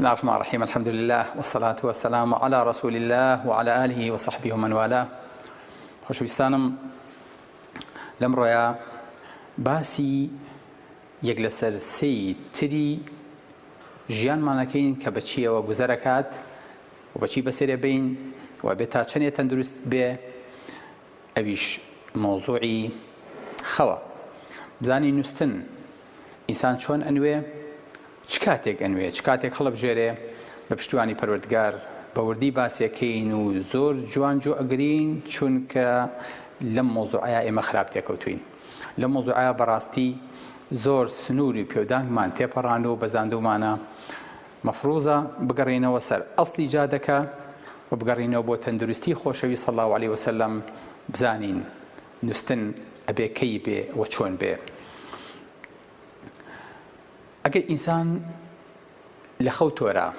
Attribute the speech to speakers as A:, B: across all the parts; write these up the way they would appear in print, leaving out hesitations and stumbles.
A: بسم الله الرحمن الرحیم الحمد لله والصلاة والسلام على رسول الله وعلى آله وصحبه ومن والاه خۆشەویستانم لەمڕۆیا باسی یەک لەسەر سێی تری ژیانمانەکەین کە بە چیەوە گوزەرەکات و بەچی بەسەرێ بین و بێت تا چەنێ تەندروست بێ ئەویش مەوزوعی خەوە. بزانی نوستن ئینسان چۆن ئەنوێ، چ کاتێک ئەنوێ، چ کاتێک هەڵەبژێرێ، بە پشتیوانی پەروەردگار بە وردی باسی ئەکەین و زۆر جوان جۆ ئەگرین، چونکە لەم مەوزوعەیا ئێمە خراپ تێکەوتوین. لەم مەوزوعەیا بەڕاستی زۆر سنووری پێودانگمان تێپەڕاندوە و بەزاندوومانە. مەفروزە بگەڕێینەوە سەر ئەسڵی جادەکە و بگەڕێینەوە بۆ تەندروستی خۆشەویست صلی اللە علیە وسلم بزانین نوستن ئەبێ کەی بێ و چۆن بێ ئەگەر ئینسان لە خەو تۆرا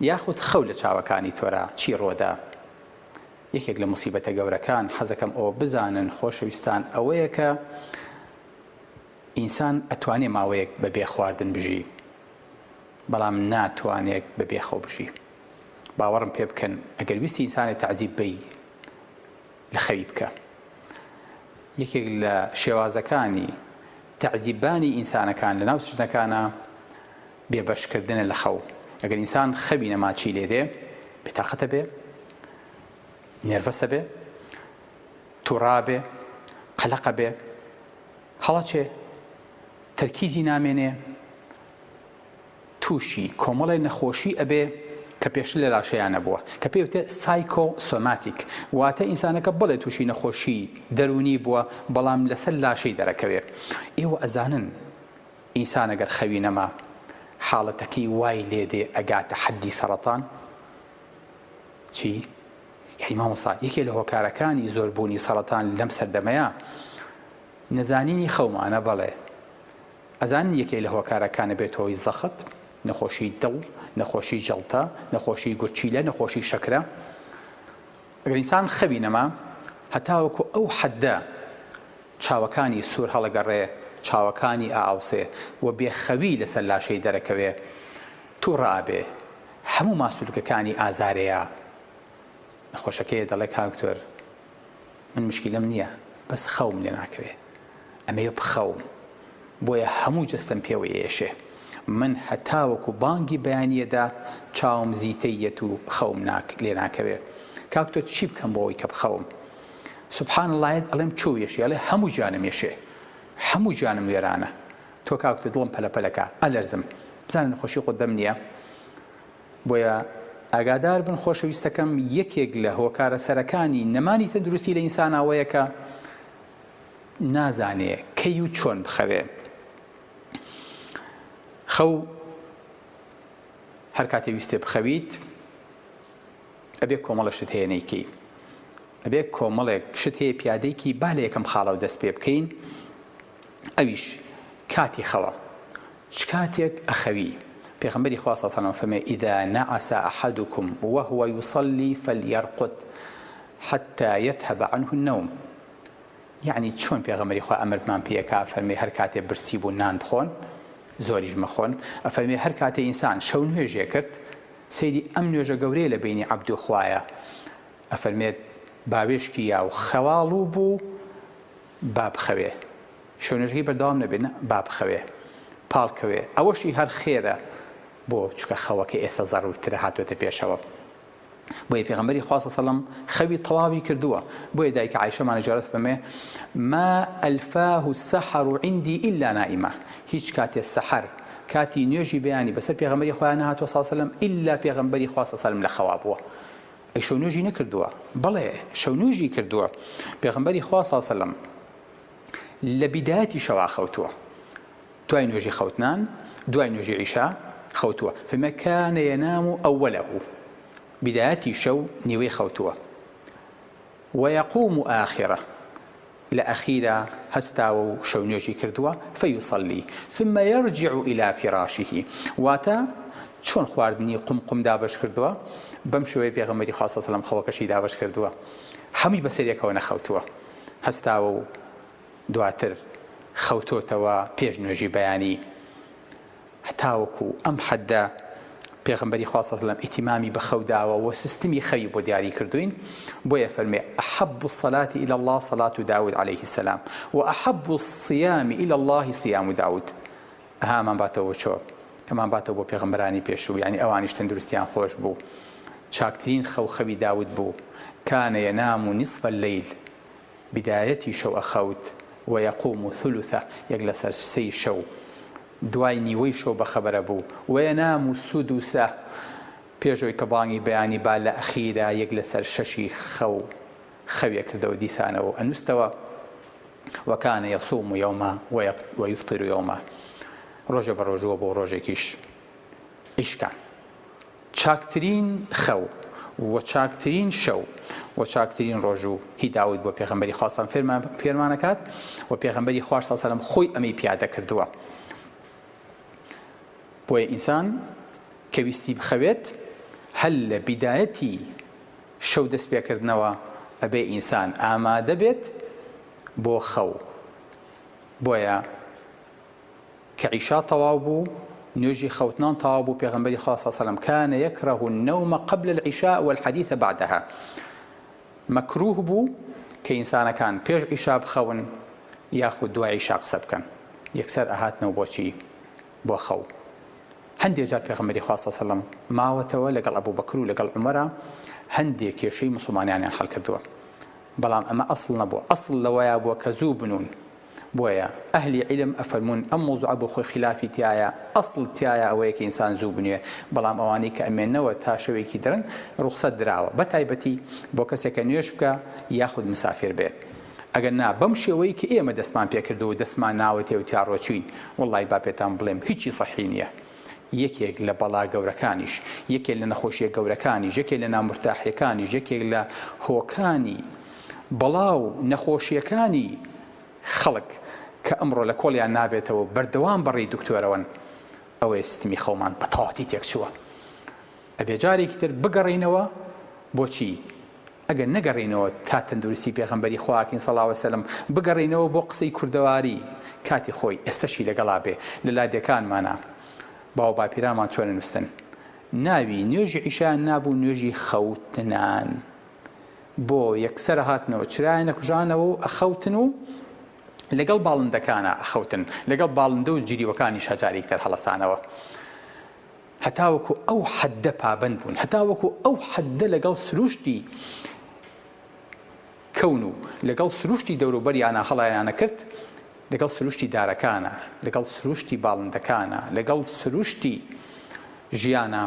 A: یاخود خەو لە چاوەکانی تۆرا چی ڕۆدا یەکێک لە موسیبەتە گەورەکان حەزەکەم ئەوە بزانن خۆشەویستان ئەوەیە کە ئینسان ئەتوانێ ماوەیەک بە بێ خواردن بژی بەڵام ناتوانێت بە بێ خەو بژی باوەڕم پێ بکەن ئەگەر ویستی ئینسانێ تەعزیب بەی لە خەوی بکە یەکێک لە شێوازەکانی تەعزیبانی ئینسانەکان لە ناو سجنەکانە بێبەشکردنە لە خەو ئەگەر ئینسان خەوی نەما چی لێ دێ بێتاقەتە بێ نێرڤەسە بێ توڕا بێ قەلەقە بێ هەڵەچێ تەرکیزی نامێنێ تووشی کۆمەڵێ نەخۆشی ئەبێ کە پێشتر لە لاشەیا نەبووە کە پێی وتێ psychosomatic واتە ئینسانەکە بەڵێ تووشی نەخۆشی دەروونی بووە بەڵام لەسەر لاشەی دەرەکەوێ ئێوە ئەزانن ئینسان ئەگەر خەوی نەما حاڵەتەکەی وای لێ دێ ئەگاتە حەدی سەڕەتان چی؟ یانی مامۆستا یەکێ لە هۆکارەکانی زۆربوونی سەڕەتان لەم سەردەمەیا نەزانینی خەومانە بەڵێ ئەزانن یەکێ لە هۆکارەکانە بێتە هۆی زەخت، نەخۆشی دڵ، نەخۆشی جەڵتە، نەخۆشی گورچیلە، نەخۆشی شەکرە. ئەگەر ئینسان خەوی نەما هەتاوەکو ئەو حەدە چاوەکانی سوور هەڵەگەڕێ، چاوەکانی ئائاوسێ و بێ خەوی لەسەر لاشەی دەرەکەوێ، توڕە ئابێ، هەموو ماسولکەکانی ئازارەیە. نەخۆشەکەیە دەڵێ کاک دکتۆر من مشکیلەم نییە بەس خەوم لێ ناکەوێ ئەمەوێ بخەوم بۆیە هەموو جەستەم پێوەی ئێشێ من هەتاوەکو بانگی بەیانیەدا چاوم زیتەی یەت و خەوم ناک لێ ناکەوێ کاک تۆ چی بکەم بۆ ئەوەی کە بخەوم سبحان اللە یەت ئەڵێم چۆ یەشێ ئەڵێ هەموو گیانم یەشێ هەموو گیانم وێرانە تۆ کاک تۆ دڵم پەلە پەلەکا ئەلەرزم بزانە نەخۆشی غودەم نییە بۆیە ئاگادار بن خۆشەویستەکەم یەکێک لە هۆکارە سەرەکانی نەمانی تەندروستی لە ئینسان ئەوەیە کە نازانێ کەی و چۆن بخەوێ. خەو هەر کاتێ ویستێ بخەویت ئەبێ کۆمەڵە شت هەیە نەیکەی ئەبێ کۆمەڵێک شت هەیە پیادەیکی با لە یەکەم خاڵەوە دەست پێ بکەین ئەویش کاتی خەوە چ کاتێک ئەخەوی؟ پێغەمبەری خوا صلی اللە علیە و سلم فەرمووی، اذا نعس احدکم وهو یصلی فلیرقد حتی یذهب عنه النوم یەعنی چۆن پێغەمبەری خوا ئەمرمان پێ ئەکا ئەفەرموێ هەر کاتێ برسی بوون نان بخۆن زۆریش مەخۆن ئەفەرموێ هەر کاتێ ئینسان شەو نوێژێ کرد سەیری ئەم نوێژە گەورەیە لە بەینی عەبد و خوایە ئەفەرمێت باوێشکی یا و خەواڵوو بوو با بخەوێ شەونوێژەکەی بەردەوام نەبێ نا با بخەوێ پاڵ کەوێ ئەوەشی هەر خێرە بۆ چونکە خەوەکە ئێستا زەڕورترە هاتۆتە پێشەوە بۆیە پێغەمبەری خوا صلی سەلەم خەوی تەواوی کردووە بۆیە دایکە عایشەمان جارەت فەرمێ ما الفاه السحر عندي الا نائمه هیچ کاتێ سەحەر کاتی نوێژی بەیانی بەسەر پێغەمبەری خۆیان نەهاتووە صلی سەلەم ئیلا پێغەمبەری خوا صلی سەلەم لە خەوا بووە ئەی شەو نوێژی نەکردووە بەڵێ شەو نوێژی کردووە پێغەمبەری خوا صلی سەلەم لە بیدایەتی شەوا خەوتووە دوای نوێژی خەوتنان دوای نوێژی عیشا خەوتووە فەرمووی کان ینام اوله بیدایەتی شەو نیوەی خەوتووە ویقوم آخره لە ئەخیرا هەستاوە و شەو نوێژی کردووە فیصلی ثم یرجع الی فراشه واتە چۆن خواردنی قوم قوم دابەش کردووە بەم شێوەیە پێغەمبەری خوا صلی الله علیه و سلم خەوەکەشی دابەش کردووە هەمووی بەسەر یەکەوە نەخەوتووە هەستاوە و دواتر خەوتۆتەوە پێش نوێژی بەیانی هەتاوەکو ئەم حەدە. پێغەمبەری خوا صلی اللە ئیتیمامی بە خەو داوە و سیستمی خەوی بۆ دیاری کردووین بۆیە فەرمێ احب الصلاة الی اللە صلاة داود علیه السلام و احب الصیام الی اللە صیام داود ئەها ئەمان باتەوە بۆ چۆ ئەمان باتەوە بۆ پێغەمبەرانی پێشوو یعنی ئەوانیش تەندروستیان خۆش بوو چاکترین خەو خەوی داود بوو کان ینام نصف اللیل بدایەتی شەو ئەخەوت، ویقوم ثلثە، یەک لەسەر سێی شەو، دوای نیوەی شەو بەخەبەرە بوو، وینام سدسە، پێش ئەوەی کە بانگی بەیانی با لە ئەخیرا یەک لەسەر شەشی خەو خەوی ئەکردەوە دیسانەوە و ئەنوستەوە، وکان یصوم یوما ویفطر یوما، ڕۆژێ بەڕۆژووە بوو ڕۆژێکیش ئیشکان. چاکترین خەو و چاکترین شەو و چاکترین ڕۆژ و هی داود بۆ پێغەمبەری خوا صلی فێرمان فێرمان ئەکات و پێغەمبەری خواش صلی سەلەم خۆی ئەمەی پیادە کردووە بۆیە ئینسان کە ویستی بخەوێت هەر لە بیدایەتی شەو دەست پێکردنەوە ئەبێ ئینسان ئامادە بێت بۆ خەو بۆیە کە عیشا تەواو بوو، نوێژی خەوتنان تەواو بوو، پێغەمبەری خوا صلی اللە علیە و سلم، کان یکرە النوم قبل العشاء والحدیث بعدها، مەکروه بوو کە ئینسانەکان پێش عیشا بخەون یاخود دوای عیشا قسە بکەن، یەکسەر ئەهاتنەوە بۆ چی؟ بۆ خەو. هەندێ جار پێغەمبەری خوا صلی اللە علیە و سلم ماوەتەوە لەگەڵ ئەبوبەکر و لەگەڵ عومەرا هەندێ کێشەی موسڵمانانیان حەل کردووە، بەڵام ئەمە ئەسڵ نەبووە، ئەسڵ لەوەیا بووە کە زوو بنوون. بۆیە ئەهلی عیلم ئەفەرموون ئەم مەوزوعە بۆ خۆی خیلافی تیایە، ئەسڵ تیایا ئەوەیە کە ئینسان زوو بنوێ، بەڵام ئەوانەی کە ئەمێننەوە تا شەوێکی درەنگ ڕوخسەت دراوە، بە تایبەتی بۆ کەسێک کە نوێژ بکا یاخود مسافیر بێ. ئەگەر نا بەم شێوەی کە ئێمە دەستمان پێ کردووە و دەستمان ناوەتێ و تیا ڕۆچووین، وەڵڵاهی با پێتان بڵێم هیچی سەحی نییە. یەکێک لە بەڵا گەورەکانیش، یەکێ لە نەخۆشییە گەورەکانیش، یەکێ لە نامورتاحییەکانیش، یەکێک لە هۆکانی بەڵا و نەخۆشییەکانی خەڵک کە ئەمڕۆ لە کۆڵیان نابێتەوە و بەردەوام بە ڕێی دکتۆرەوەن، ئەوەیە سیستمی خەومان بە تەواوەتی تێکچووە. ئەبێ جارێکی تر بگەڕێینەوە بۆچی؟ ئەگەر نەگەڕێینەوە تا تەندروستی پێغەمبەری خواکەین صلی اللە علیە وسلم بگەڕێینەوە بۆ قسەی کوردەواری کاتی خۆی ئێستەشی لەگەڵا بێ لە لادێکانمانا باو باپیرانمان چۆن ئەنوستن ناوی نوێژی عیشایان نابوو نوێژی خەوتنان بۆ یەکسەر هاتنەوە چرایان ئەکوژانەوە و ئەخەوتن و لەگەڵ باڵندەکانا ئەخەوتن لەگەڵ باڵندە و جریوەکانیش هەجارێکی تر هەڵەسانەوە. هەتاوەکو ئەو حەددە پابەند بوون، هەتاوەکو ئەو حەددە لەگەڵ سروشتی کەون و لەگەڵ سروشتی دەوروبەریانا هەڵایانەکرد، لەگەڵ سروشتی دارەکانا، لەگەڵ سروشتی باڵندەکانا، لەگەڵ سروشتی ژیانا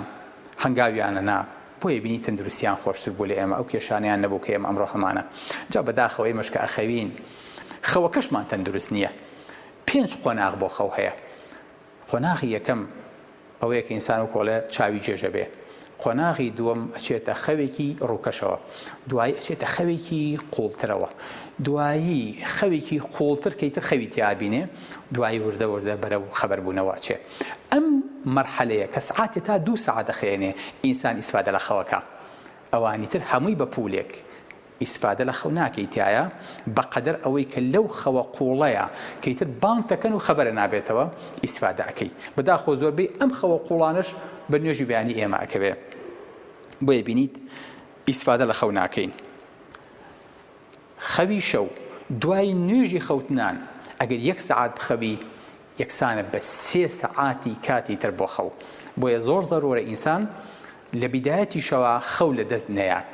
A: هەنگاویانە نا، بۆیە بینی تەندروستیان خۆشتر بوو لە ئێمە، ئەو کێشانەیان نەبوو کە ئێمە ئەمڕۆ هەمانە. جا بەداخەوە ئێمەش کە ئەخەوین خەوەکەشمان تەندروست نییە. پێنج قۆناغ بۆ خەو هەیە. قۆناغی یەکەم ئەوەیە کە ئینسان وەکو ئەڵێ چاوی جێژ ئەبێ، قۆناغی دووەم ئەچێتە خەوێکی ڕووکەشەوە، دوایی ئەچێتە خەوێکی قووڵترەوە، دوایی خەوێکی قووڵتر کە ئیتر خەوی تیا ئەبینێ، دوایی وردە وردە بەرەو خەبەربوونەوە ئەچێ. ئەم مەرحەلەیە کە سەعاتێ تا دوو سەعات ئەخەیەنێ ئینسان ئیسفادە لە خەوەکا، ئەوانی تر هەمووی بە پوولێک ئیسفادە لە خەو ناکەی تیایا بەقەدەر ئەوەی کە لەو خەوە قوڵەیا کە ئیتر بانگ دەکەن و خەبەرە نابێتەوە ئیسفادە ئەکەی بەداخەوە زۆربەی ئەم خەوە قوڵانەش بە نوێژی بەیانی ئێمە ئەکەوێ بۆیە بینیت ئیسفادە لە خەو ناکەین خەوی شەو دوای نوێژی خەوتنان ئەگەر یەک سەعات بخەوی یەکسانە بە سێ سەعاتی کاتی تر بۆ خەو بۆیە زۆر زەرورە ئینسان لە بیدایەتی شەوا خەو لە دەست نەیات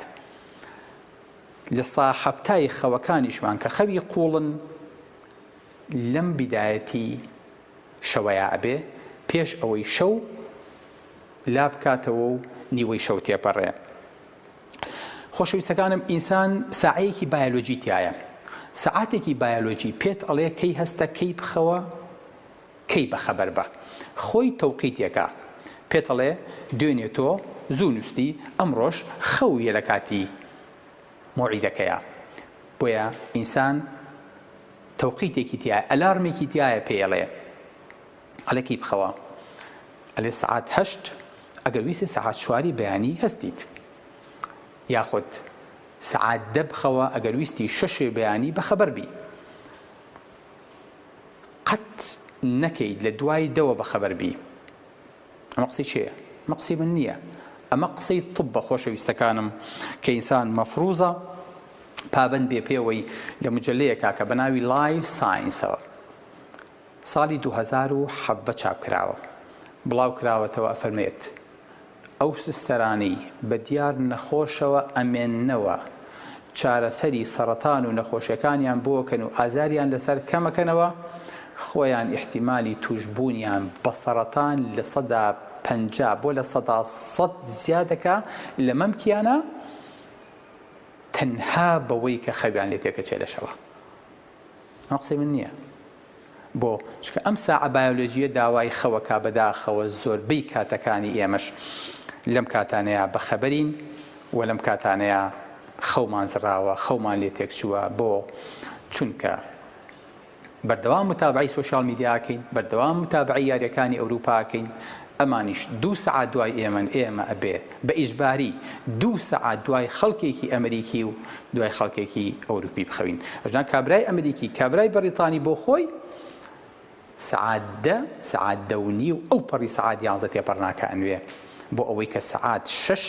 A: لە سا حەفتای خەوەکانیشمان کە خەوی قووڵن لەم بیدایەتی شەوەیا ئەبێ پێش ئەوەی شەو لا بکاتەوە و نیوەی شەو تێپەڕێ. خۆشەویستەکانم ئینسان ساعەیەکی بایۆلۆجی تایە سەعاتێکی بایۆلۆجی پێت ئەڵێ کەی هەستە کەی بخەوە کەی بەخەبەر بە خۆی تەوقیتێکە پێت ئەڵێ دوێنێ تۆ زوو نوستی ئەمڕۆش خەو یە لە کاتی مەوعیدەکەیا بۆیە ئینسان تەوقیتێکی تیایە ئەلارمێکی تیایە پێی ئەڵێ ئەڵێ کەی بخەوە ئەلێ سەعات هەشت ئەگەر ویستی سەعات چواری بەیانی هەستیت یاخود سەعات دە بخەوە ئەگەر ویستی شەشێ بەیانی بەخەبەر بی قەت نەکەیت لە دوای دەوە بەخەبەر بی. ئەمە قسەی کێیە؟ ئەمە قسەی من نییە ئەمە قسەی طبە خۆشەویستەکانم کە ئینسان مەفروزە پابەند بێ پێوەی لە مجلەیەکا کە بە ناوی Live Science ەوە ساڵی 2017 چاپ کراوە بڵاو کراوەتەوە ئەفەرمێت ئەو سستەرانەی بە دیار نەخۆشەوە ئەمێننەوە چارەسەری سەڕەتان و نەخۆشیەکانیان بۆکەن و ئازاریان لەسەر کەمەکەنەوە خۆیان ئیحتیمالی توشبوونیان بە سەڕەتان 50% بۆ 100% زیادەکا لە مەمکیانە تەنها بەوەی کە خەویان لێ تێکەچێ لە شەوا. ئەمە قسەی من نییە. بۆ؟ چونکە ئەم ساعە بایۆلۆجییە داوای خەوەکا بەداخەوە زۆربەی کاتەکانی ئێمەش لەم کاتانەیا بەخەبەرین و لەم کاتانەیا خەومان زڕاوە، خەومان لێ تێکچووە، بۆ؟ چونکە بەردەوام متابەعەی social media ئەکەین، بەردەوام متابەعەی یاریەکانی ئەوروپا ئەکەین، ئەمانیش دوو سەعات دوای ئێمەن، ئێمە ئەبێ بە ئیجباری دوو سەعات دوای خەڵکێکی ئەمریکی و دوای خەڵکێکی ئەوروپی بخەوین. ئەژنا کابرای ئەمریکی، کابرای بەڕیتانی بۆ خۆی سەعات دە، سەعات دە و نیو، ئەو پەڕی سەعات یانزە تێپەڕ ناکا ئەنوێ بۆ ئەوەی کە سەعات شەش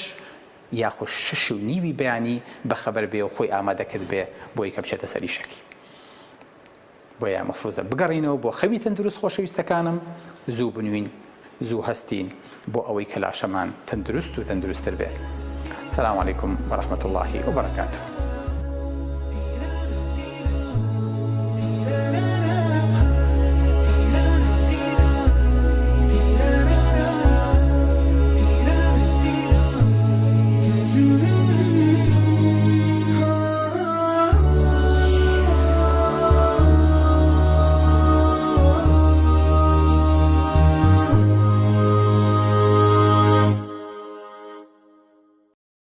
A: یاخود شەش و نیوی بەیانی بەخەبەر بێ و خۆی ئامادە کردبێ بۆی کە بچێتە سەر ئیشەکەی. بۆیە مەفروزە بگەڕینەوە بۆ خەوی تەندروست خۆشەویستەکانم، زوو بنوین، زوو هەستین بۆ ئەوەی کە لاشەمان تەندروست و تەندروستتر بێ. سلام علیکم و رحمة اللە و برکاته.